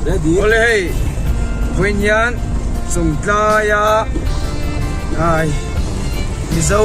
Awle hei vawiin hian Chawngtlaia ai Mizo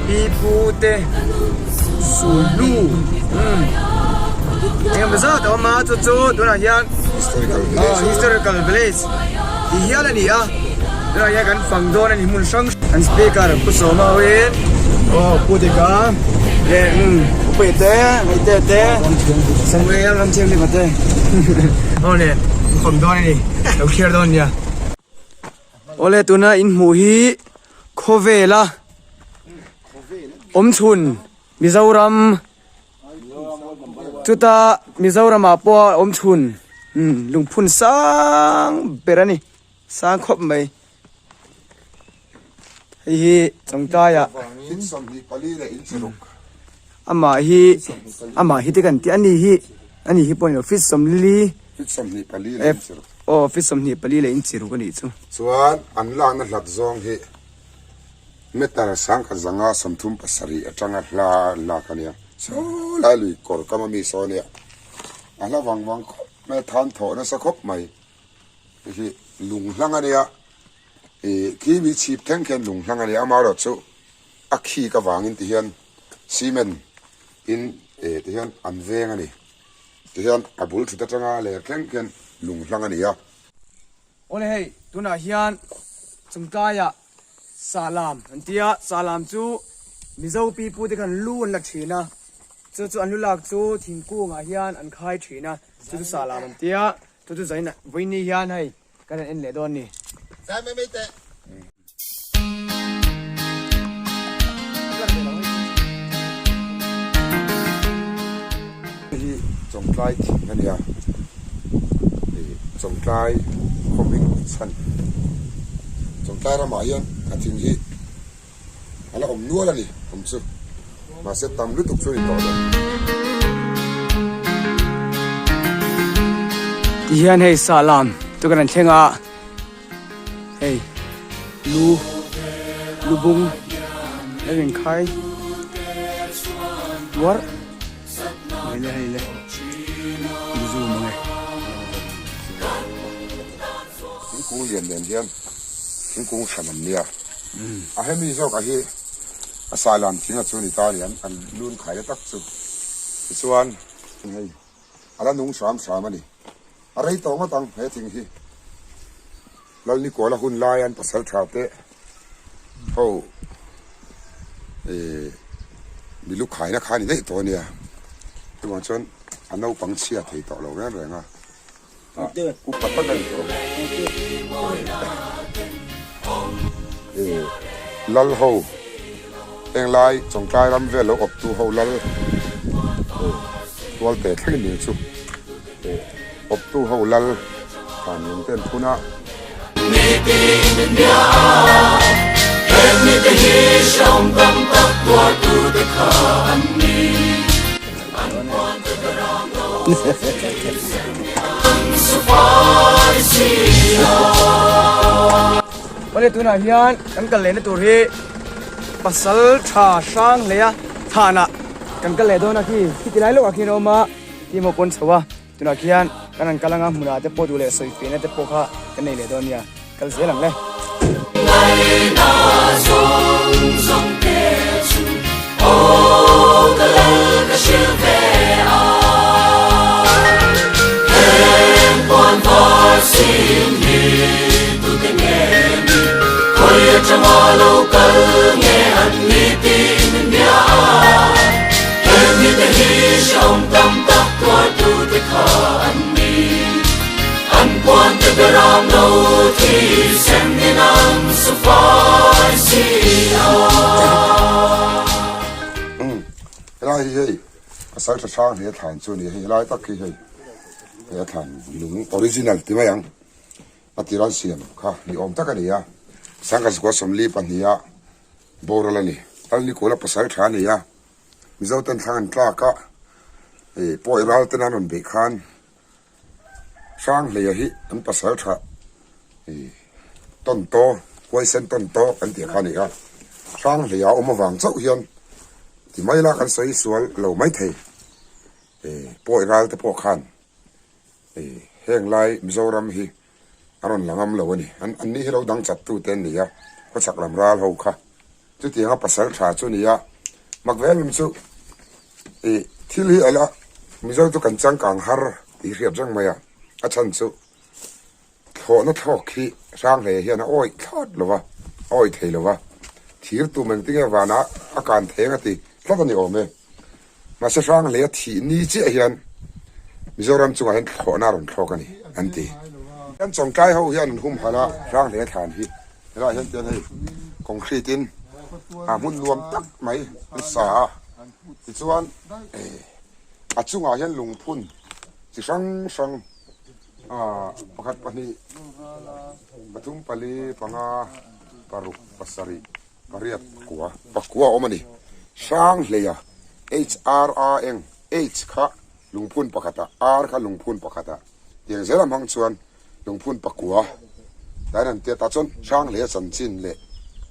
pi pu te sulhnu umm engemaw zat a awm a chu chu tunah hian historical village tih hial a ni a tunah hian kan fang dawn a ni hmun hrang an speaker pu sawma ho in aw pu dika leh umm pu pui te ngaihte te Samuel Ramthianghlim a te aw le an fang dawn a ni lo thlir dawn nia awle tuna in hmuh hi khawvela awmchhun Mizoram Chuta Mizoramah pawh a awm chhun lungphun sang ber a ni sang khawp mai hei hi Chawngtlaiah amah hi amah hi te kan tih a ni hi a ni hi pawh a ni lo feet 40 aw feet 24 leh inchi ruk a nih chu. Chuan an lakna hlat zawng hi. Meter sangkhat zanga 37 atanga hla an lak a nia. Saw lai lui kawr kam ami saw nia. A hla vang vang khawp mai a, than thawh nasa khawp mai. Hei hi lung hlang a nia. Ih khi mi chhip thleng khian lung hlang a nia. Amaherawh chu a khik avangin ti hian cement in eh ti hian an veng a ni. Ti hian a bul thut atanga ler thleng khian lung hlang a ni a. Awle hei tunah hian Chungtlaiah Sahlam an ti a, Sahlam chu Mizo pipu te khan lu an la thin a, chu chu an lu lak chu thingkungah hian an khai thin a, chu chu Sahlam an ti a, chu chu zain vawiini hian hei kan han en leh dawn a ni. Zai mai mai teh. Hei hi Chawngtlai thing a nia, ih Chawngtlai khaw hming chhan Chawngtlai ramah hian a thing hi a la awm nual a ni awm chu mahse tam lutuk chu a ni tawh lo. Tihian hei sahlam chu kan han thleng a. Hei lu lu bung a rawn khai tuar mai le hei le lu zu mang e. Thingkung lian nen hian thingkung hran an nia a hemi zawk ah hi a sailam thing a chu ni ta a ni an lun khai na tak chu tichuan hei a la nung hram hram a ni. A rei tawh ngawt ang he thing hi. Lalnikuala hun lai an pasal tha te ho ih milu khaina kha a ni daih tawh a nia. Chuvang chuan a naupang chhia thei tawh lo reng reng a. Upa tak a ni tawh. Ih lal ho englai Chawngtlai ram vel lo awptu ho lal ih tualte thlengin ning chu. Awptu ho lal khan nung te an phun a. Awle tunah hian kan kal lehna tur hi pasal tha hrang hlei a thanah kan kal leh dawn a khi khiti lai lawkah khian a awm a. Ti maw pawn chho a, tunah khian kan han kal anga hmunah te pawh duh leh sawi fiahna te pawh kha kan nei leh dawn nia, kal zel ang le. Helai hi hei pasal tha hrang hle thlan chu a ni a, hei helai tak hi hei he a thlan lung original ti mai ang a tira an siam kha ni awm tak a ni a, sangkhat zakua 42 ah boral a ni, Lalnikuala pasal tha a ni a. Mizo ten thlang an tlak a, ih pawi ral ten an rawn beih khan Hranghleia hi an pasal tha ih tawn taw huaisen tawn taw kan tih kha a ni a, Hranghleia a awm avang chauh hian ti mai la kan sawi sual lo maithei ih pawi ral te pawh khan. Heng lai Mizoram hi a rawn la ngam lo a ni. An anni hi lo dang chat tute an ni a, khawchhak lam ral ho kha. Chutianga pasal tha chu ni a, mak ve em chu ih thil hi a la Mizo chu kan changkang har tih hriat reng mai a, a chhan chu thlawhna thlawk hi Hranghleia hian a awih thlawt lo va, a awih thei lo va, thir tum engtinge vanah a kan theng a ti tlat a ni awm e. Mahse Hranghleia thih ni chiah hian Mizoram chungah hian thlawhna a rawn thlawk a ni an ti. Kan Chawngtlai ho hian an humhalh a, Hranghleia thlan hi helaiah hian tian hei concrete in a hmun nuam tak mai an sa a, tichuan a chungah hian lungphun chi hrang hrang pakhat pahnih pathum pali panga paruk pasarih Pariat pakua, pakua a awm a ni. Hranghleia, HRA eng, H kha lungphun pakhatah, R kha lungphun pakhatah, tiang zel a hmang chuan lungphun pakua tain an tia ta chuan Hranghleia chanchin leh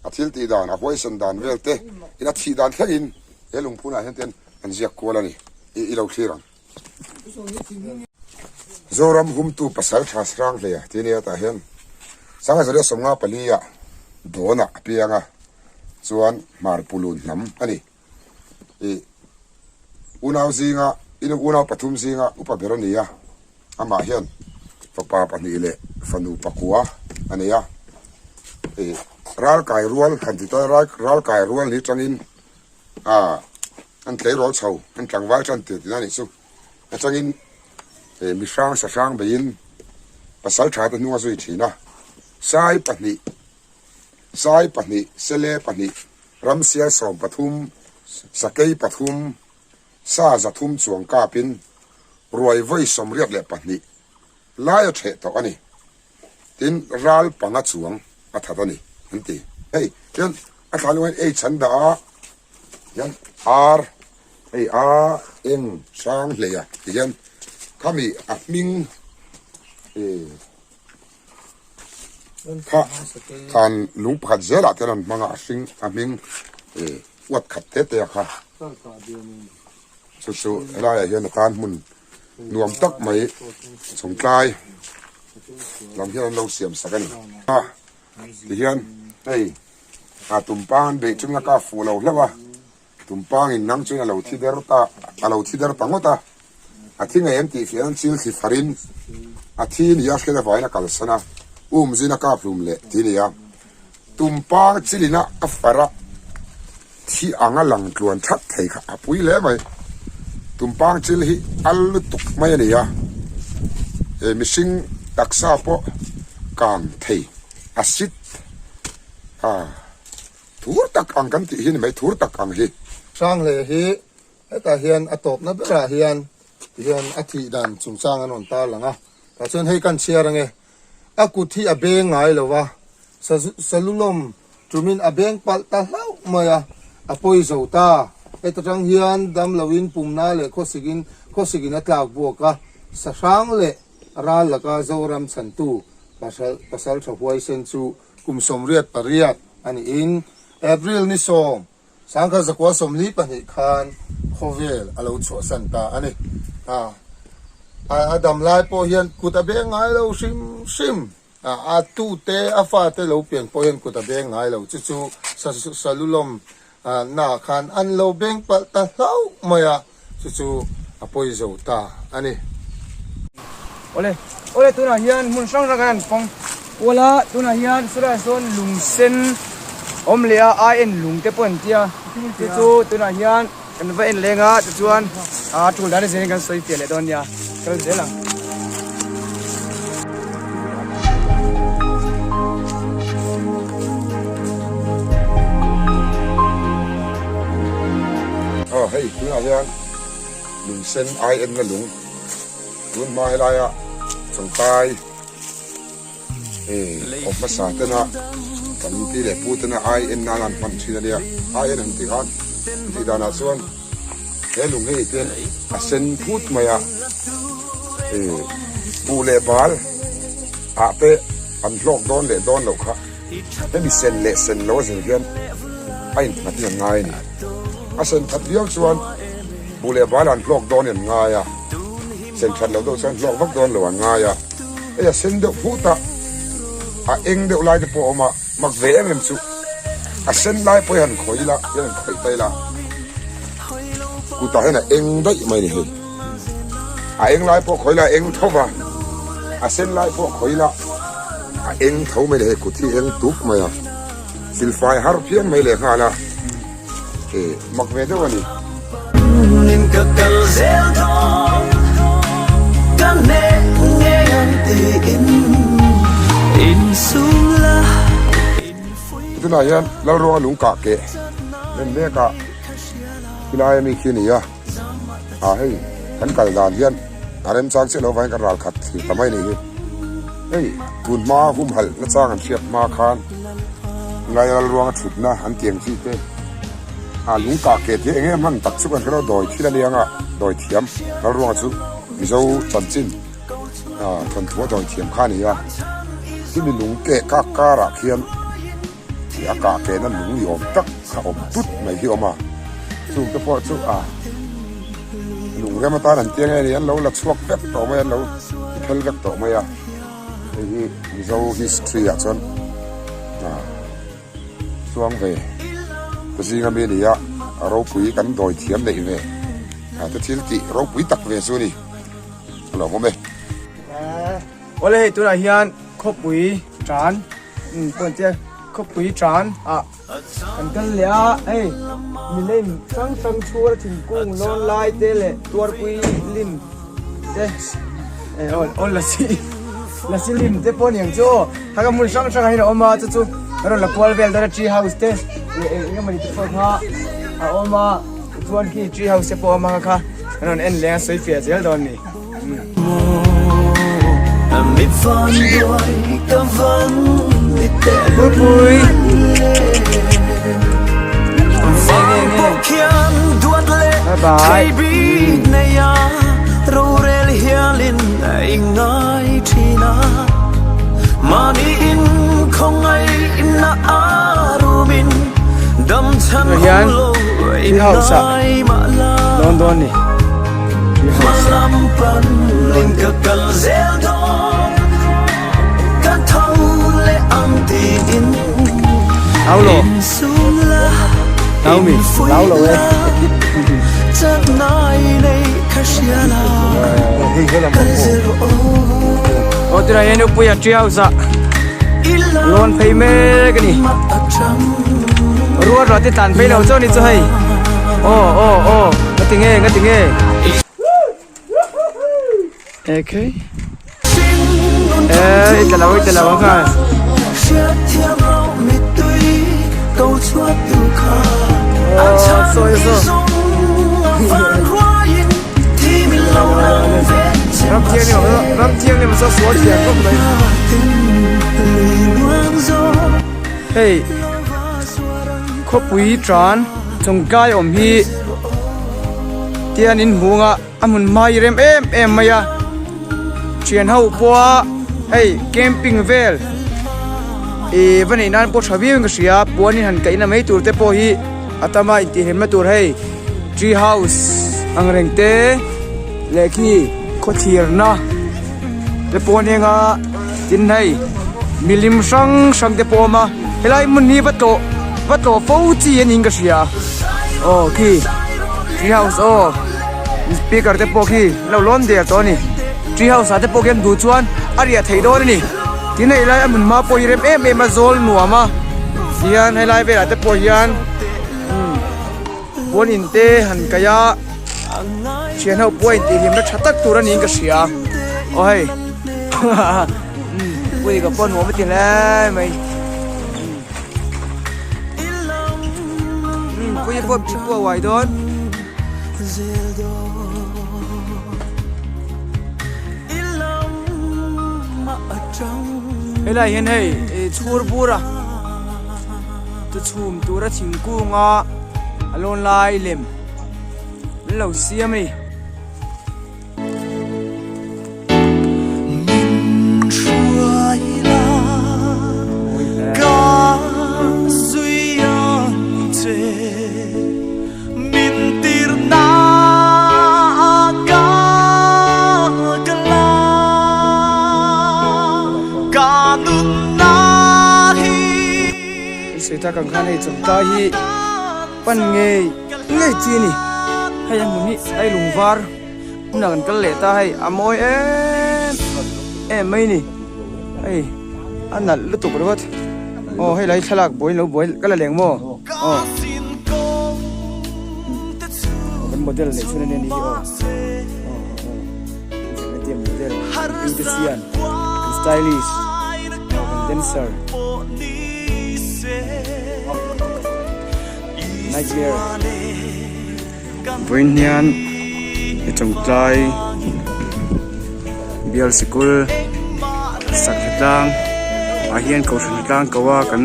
a thil tih dan, a huaisan dan vel te in a thih dan thlengin he lungphunah hian ten an ziak kual a ni. I lo thlir ang. Zoram humtu pasal tha Hranghleia tih ania tah hian Sanghazaria 54 ah dawnah a piang a, chuan Hmarpulun hnam a ni. Ih unau zinga in unau pathum zinga upa ber a ni a, amah hian fapa pahnih leh fanu pakua a nei a. Ih ralkai rual han ti ta ralkai rual ni tangin a. An tleirawl chho, an tlangval tan tir tihna a nih chu. Atangin mi hrang sa hrang beiin pasal tha te hnung a zui thin a. Sai pahnih, Sai pahnih, Sele pahnih, Ramsial 13, Sakei pathum, Sa zathum chuang kapin ruai vawi 82 lai a theh tawh a ni. Tin, ral panga chuang a that a ni, an ti. Hei, chuan a thla lungin H an dah a, hian R, hei A eng hrang hlei a ti hian khami a hming kha thlan lung pakhat zelah te an hmang a, a hring a hming uat khat te te a kha. Chu chu helaiah hian a tan hmun nuam tak mai chawngtlai lam hian an lo siam sak a ni. Tihian hei a tumpang an beih chungin a kap fuh lo hlauh a, tumpangin nang chuan a lo thi der ta a lo thi der ta ngawt a, a thi ngei an tih fiah nan chil thli farin a thi ni a hriat avangin a kalsan a, um zin a kap hlum leh tih a ni a, tumpang chilina a far a. Thi anga lang tluan that thei kha a pui hle mai. Tumpang chil hi al lutuk mai a ni a, he mihring taksa pawh kang thei acid a thur tak ang kan tih hi ni mai, thur tak ang hi. Hrangle hi hetah hian a tawpna berah hian tihian a thih dan chungchang an rawn tarlang a, tah chuan hei kan chhiar ange A kut hi a beng ngai lo a, Salulawm tumin a beng palh ta hlauh mai a, a pawi zo ta. Heta tang hian damloin pumna leh khawsikin khawsikin a tlak buak a, sahrang leh ral laka Zoram chhantu pasal tha huaisen chu kum 88 a niin April ni sawm Sangkhat zakua 42 khan khawvel a lo chhuahsan ta a ni. A dam lai pawh hian kut a beng ngai lo hrim hrim. A tute, a fate lo pian pawh hian kut a beng ngai lo. Chu chu Salulawm naah khan an lo beng palh ta hlauh mai a. Chu chu a pawi zo ta a ni. Awle, awle tunah hian hmun hrang hrang an fang kual a, tunah hian saw sawn lung sen awm leh a, ai en lung te pawh an tia, chu chu tunah hian kan va en leng a, tichuan a tul dan a zir in kan sawi fiah leh dawn nia, kal zel ang. Aw hei tunah hian lung sen ai enna lung tun hma helaia chawngtai awm hmasa tena kan pi leh pu tena ai en nan an hman thin a nia ai en han tih khan tih danah chuan he lung hei te a sen phut mai a buh leh bal ah te an hlawk dawn leh dawn loh kha hemi sen leh sen lo a zir hian a innghat in an ngai a ni. A sen that viau chuan buh leh bal an hlawk dawn in an ngai a. Sen that loh deuh chuan hlawk vak dawn lo an ngai a, hei a sen deuh phut a, a eng deuh lai te pawh a awm a, mak ve em em chu a sen lai pawh hi han khawih ila, hian han khawih ta ila, kutah hian a eng daih mai a ni hei, a eng lai pawh khawih ila a eng tho va, a sen lai pawh khawih ila a eng tho mai a ni hei, kut hi eng tuk mai a, silfai har phian mai lehnghal a. Mak ve deuh a ni. Tunah hian Lalruanga lung kah keh rem mek a khilai ami khi a ni a, ah hei kan kal dan hian a remchang chiah lo avangin kan ral khat thlir ta mai a nih hi. Hei tun hma humhalh na chang an hriat hma khan Lai Lalruanga thutna an tiang chi te a lung kah ke tih eng nge hman tak chu kan hre lo dawi thil a nia anga dawi thiam Lalruanga chu Mizo chanchin thawnthu a dawi thiam kha a ni a chumi lung keh kak karah khian ih a kah kehna lung ni awm tak a awm tut mai hi a awm a chung te pawh chu a lung rem atan an tia nge ni an lo la chhuak vek tawh mai a an lo ti phel vek tawh mai a. Hei hi Mizo history ah chuan chuang ve te zinga mi a ni a, a ropui kan dawi thiam neih ve a te thil tih ropui tak ve chu a ni a lo awm e. Awle hei tunah hian khawpui tan pawh an tia khawpui tan ah Kan kal leh a, hei milem hrang hrang chhura thingkung lawn lai te leh tuarpui lim te eh aw aw lasi lasi lim te pawh a ni ang chu aw haka hmun hrang hrang ah hian a awm a chu chu a rawn la kual vel dawn a tree house te leh eng eng emawni te pawh kha a awm a tichuan khi tree house te pawh a awm a kha kan rawn en leng a sawi fiah zel dawn a ni. Pui Bye bye. Hian tree house ah dawn dawn ni. Lau lo Lau mi Lau lo e Aw tunah hian Upuia tree house ah lawn phei mek a ni. Ruat ruah te tlan phei lo chu a ni chu hei. Aw aw aw ngati nge ngati nge. Okay. Eh, i tla lo i tla lo ang kha. Oh, sawi saw. Ram thianghlim ram thianghlim saw sual thiam khawp mai. Hei khawpui tan chawngkai awm hi tian in hung a a hmun hma hi rem em em mai a thian ho pawha hei camping vel ih va neih nan pawh tha viau in ka hria puan in han kaih na mai tur te pawh hi a tam a intihhlimna tur hei tree house ang reng te leh khi khawthirna te pawh a nia tin hei milim hrang hrang te pawh a awm a helai hmun hi va tlawh va tlawh fo chi a niin ka hria aw khi tree house aw speaker te pawh khi an lo lawn der tawh a ni tree house ah te pawh khian duh chuan a riah theih dawn a ni tin hei lai a hmun hma pawh hi rem em em a zawl nuam a tihian helai velah te pawh hian puan in te han kaih a thian ho pawh a intihhlimna tha tak tur a niin ka hria aw hei pui ka pawh nuam a ti hle mai pui pawh bih pawh a uai dawn. Helai hian hei chhur bur a. Chu chhum tura thingkunga a lawn lai lem an lo siam a ni. tak ang khan hei chawngtlai hi pan ngei ngei chi a ni hei a hmun hi hei lung var hmunah kan kal leh ta hei a mawi em em mai a ni hei a nalh lutuk ringawt aw hei lai thlalak buai lo buai ka la leng maw aw kan model neih chhun a nia ni hi aw aw aw model beautician stylist aw kan dancer. Nightmare Vawiin hian i chawngtlai bial sikul sakhi tlang ah hian kohhran tlang ko a kan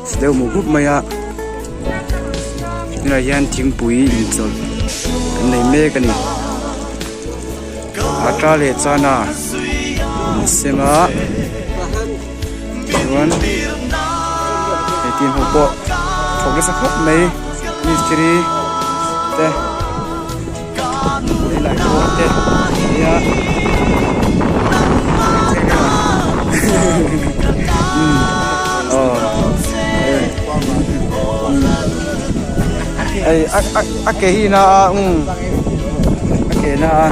si deuh hmuh hup mai a tunah hian thingpui inchawlh kan nei mek a ni ata leh chana an sem a. Chuan hei team ho pawh thawk nasa khawp mai mistiri te helai pawh te nia hei a ke hi na a um a ke na a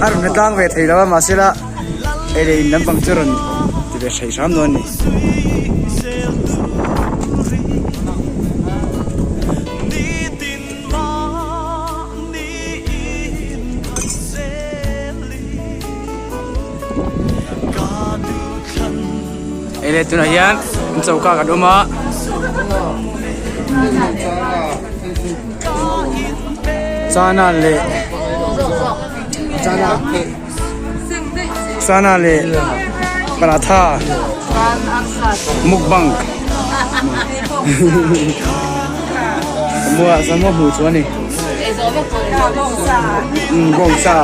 a rawn tlang ve thei lo a mahse la. Hei leh in lampang chu rawn ti ve hrei hram dawn a ni. Hei leh tunah hian choka kan awm a. Chana leh chana. Chana leh paratha mukbang mua samua hmuh chu a ni umm bawngsa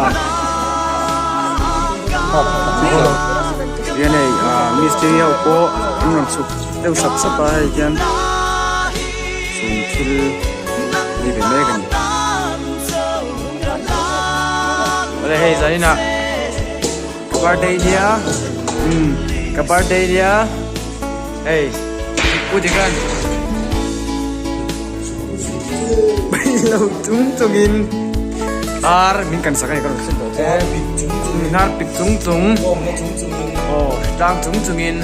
hian hei ah mistiri ho pawh an rawn chhuk deuh sap sap a hei hian chhun thil ei ve mek a ni. Awle hei zaninah ka birthday nia umm ka birthday nia hei pu Dikan lo chung chungin ar min kan sak a ni ka rawn thlen tawh che hnar pik chung chung aw tlang chung chungin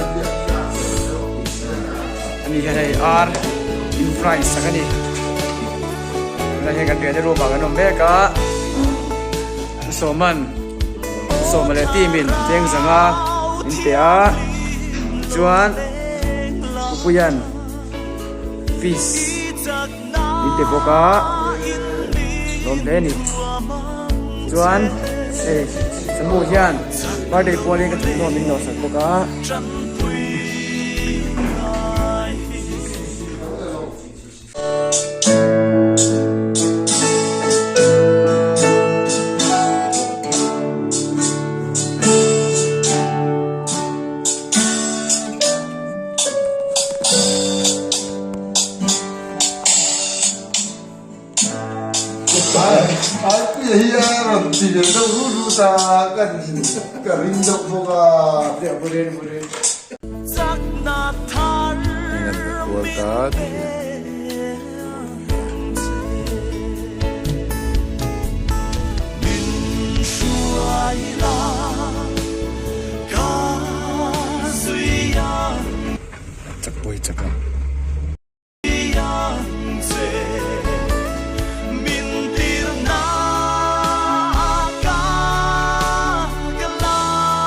ani hian hei ar in fry sak a ni. Tunah hian kan riahna room ah kan awm mek a Sawman Sawma leh team in cheng zanga min pe a chuan Pupuian fish min pe bawk a lawm hle a ni chuan hei Samu hian birthday pualin ka thawmhnaw min nawhsak bawk a. Aipuia hi a rawn ti ve deuh ru ru ta ka ka ring deuh bawk a. Kual ta ti hian. Chak pawh hi chak a.